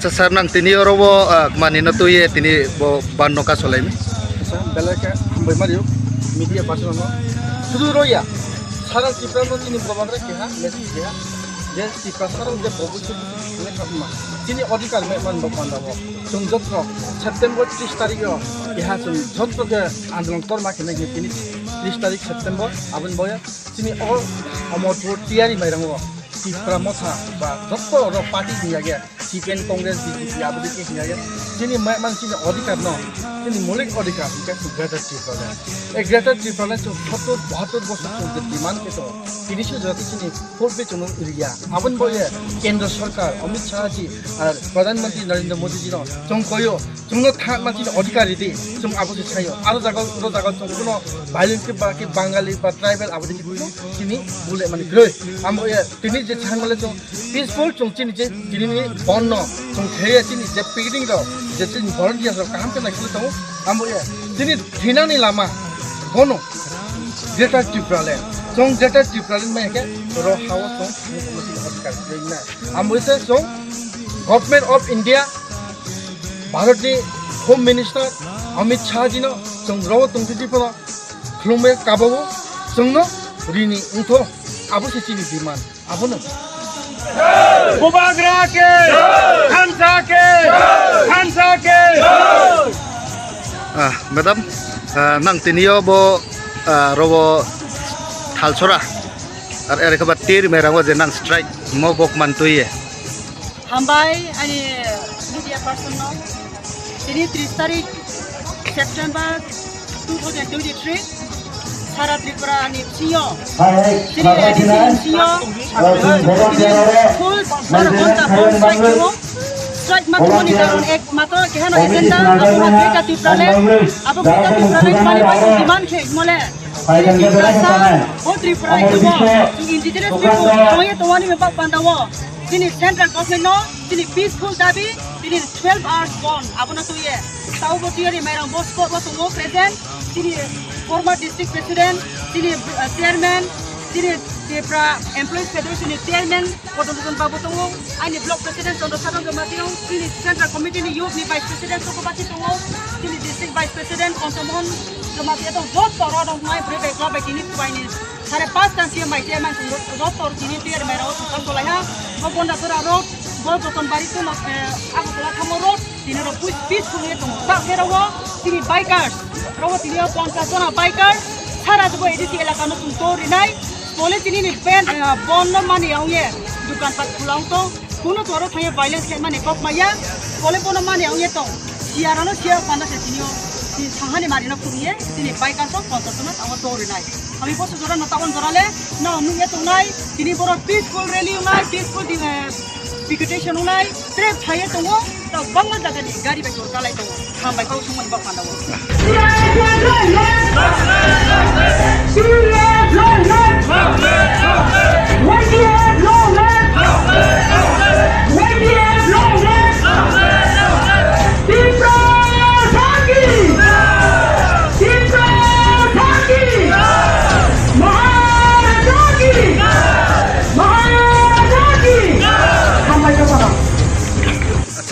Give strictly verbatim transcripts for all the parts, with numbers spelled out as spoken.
Acha sir, nang tini oro bo, ah, mani no tuye tini bo ban no kasolai mi. Acha, belai khe hambai mario, media person no. Sudu roya, sara Tripura no tini program re keha, message keha. Je Tiprasa rok je bobo se busu thangwi kha wngma, chini odhikar mehman bo panda o. Chwng jotro September tris tarik o keha chwng jotro khe andolon torma khe nai tini tris tarik September aboni boya chini o Amarpur tiyari mairango Tipra Motha ba jotto rok party ni yage C P M Congress B J P aboni khe hinga ya. Chini mehman chini odhikar no, chini moulik odhikar hingke Greater Tipraland. E Greater Tipraland chwng sottor bahattor bosor chwng je demand khe tongo. Tini se jora chini fourth pay chwngno riya. Aboni bo ye Kendra Sarkar, Amit Shah ji, ar Pradhan Mantri Narendra Modi ji no chwng koyo, chwngno thangma chini odhikar ridi, chwng abo se sayo. Aro jaga, oro jaga chwng kuno violence ba ki Bangali ba tribal abo de chini bule mani kroi. Amo ye tini je thangmale chwng peaceful chwng chini je tini ni bonno chwng kheye chini je picnic rok je chini volunteers rok kaham khe naisingwi tongo. Amo ye chini thinani lama bono Greater Tipraland. Chwng Greater Tipraland maya khe oro hao chwng mukhyamantri odhikar kwrwi na. Amo se chwng Government of India, Bharatni Home Minister Amit Shah jino chwng rogo tongtwtwi phano khulumwi kabao chwngno rini wngtho. Abo se chini demand. Abono. Bubagra ke! Khamsa ke! Khamsa ke! Ah, madam, ah, nang tiniyo bo, ah, robo Thalsora. Ar ere khe ba tiri mai rango je nang strike mo bok man tuye. Hambai ani media person no. Tini tris tarik September two thousand twenty-three, sara Tripura ni bisingo, tini A D C ni bisingo, full bar ghonta bond strike khaio. Strike ma khumani karon ek matro kehano agenda, abo ha Greater Tipraland, abo Greater Tipraland ni mani bai demand khe mole. Tiprasa, bo Tripura ni bo, indigenous people, tongye tongwani me bak panda wo. Chini central government no, chini peaceful dabi, chini twelve hours bond, abono tuye. Tao bo tiyari mairang bo spot wo tongo present, chini former district president, chini, uh, chairman, chini Tipra Employees Federation ni chairman, Kodon Kodon babu tongo, ani block president Chandra Saran Jamatia, chini central committee ni youth ni vice president Soko Bati tongo, chini district vice president Panchamohan Jamatia tong, joto oro dong mai bwrwi bai club bai tini tubai ni. Sare pas tang khe mai khe man sung rok, rok tor tini tier mai rok thang kolai ha. Bo Gonda Sora road, bo Joton Bari to, eh, Agartala Thamo road, tini rok pui peaceful ye tong. Ba khe rok tini bikers, rok tini o ponchas jona bikers, sara bo A D C elaka no tung tor rinai. Pole tini ni pen, eh, bon no mani ang ye, dukan pat khulang to. Kuno toro thangye violence khe mani kok maya, pole bono mani ang ye tong. Siya rano siya panda se tini o, tini thang hani mari no khum ye, tini bikers rok ponchas jona tang o tor rinai. Ami bo sujora no taon jora le, no nung ye tongnai, tini boro peaceful rally wngnai, peaceful di, eh, picket action wngnai, trip thai ye tongo, ta bangma jaga ni gari bai tor kalai tongo, hambai kau sumon bak panda o.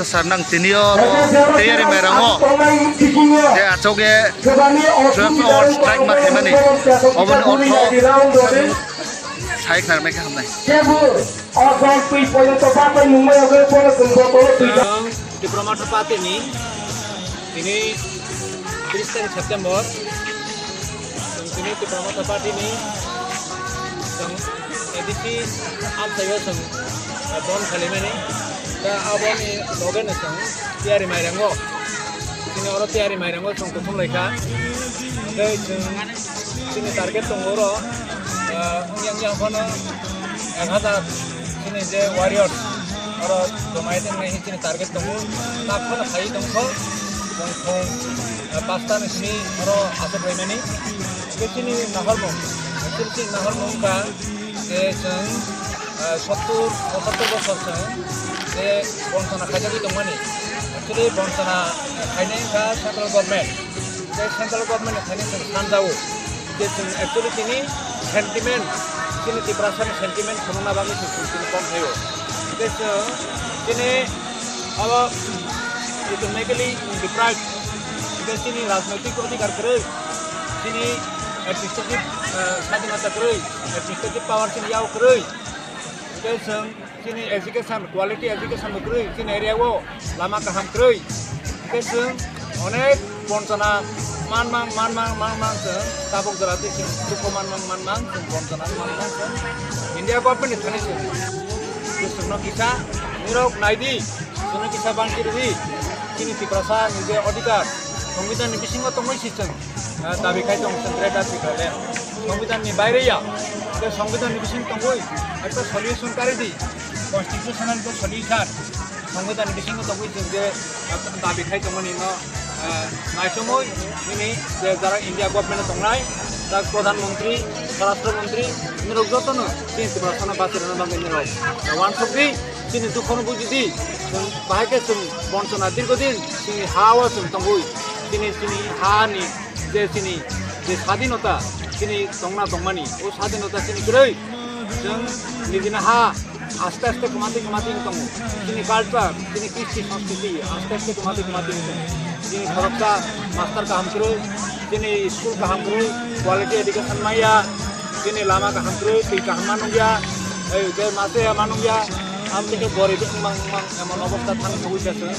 Sir, nang tini o tiyari mairango je achuk ye twelve hour strike ma khaimani, oboni ortho sai khna mai kha hamnai. Ang Tipra Motha Party ni tini tris tarik September. Chwng tini Tipra Motha Party ni chwng A D C amchaio chwng, eh, bon khalimani. Da aboni loge no chwng tiyari mairango. Chini oro tiyari mairango chwng kuthum laikha. Tei chwng chini target tongo oro, eh, wngya wngya phano ek hazar chini je warriors oro jomai tongnai. Chini target tongo, tak phano phai tongkho, tongkho, eh, pasta ni simi oro aswk laimani. Tei chini nahormung, actually chini nahormung wngkha je chwng, eh, sottur, pochottor bosor chwng je bonsona khaijagwi tongmani. Actually bonsona, eh, khainai wngkha central government. Tei central government ni thani chwng sanjao je chwng actually chini sentiment, chini Tiprasa ni sentiment phunukna bagwi chwng chini kom thaio. Tei chwng chini abo economically deprived, tei chini rajnoitik odhikar kwrwi, chini administrative, eh, sadhinota kwrwi, administrative power chini yao kwrwi. Tei chwng chini education, quality education bo kwrwi chini area o, lama kaham kwrwi. Hwnkhe chwng onek bonsona manmang, manmang, manmang chwng tabuk jora tei chwng dukho manmang, manmang chwng bonsona manmang chwng India government ni thani chwng. Chwngno kisa nirok naidi, chwngno kisa bangsi rwdi, chini Tiprasa ni je odhikar, Songbidan ni bisingo tongwi si chwng, ah, dabi khai tong chwng Greater Tipraland. Songbidan ni baire ya, tei Songbidan ni bising tongwi ekta solution kari di, constitutional je solution. Songbidan ni bisingo tongwi chwng je, ah, dabi khai tongmani no, ah, naisomwi nini je jara India government tongnai, jak Pradhan Mantri, Swarashtra Mantri, nirok jotono chini Tiprasano bachirwna bagwi nirok, ah, uansukdi, chini dukhono bujidi, chwng bahai khe chwng bonsona dirgodin chini ha-o chwng tongwi, chini, chini ha ni je chini je sadhinota, chini tongna tongmani, o sadhinota chini kwrwi, chwng nijini ha aste aste kwmati kwmati wng tongo. Chini culture, chini kristi sanskriti aste aste kwmati kwmati wng tongo. Chini khoroksa master kaham kwrwi, chini school kaham kwrwi, quality education maya, chini lama kaham kwrwi, twi kaham ma nungya, ei, tei mase ma nungya, amtwi khe gorib wngmang wngmang emon obostha thang thangwi khe chwng.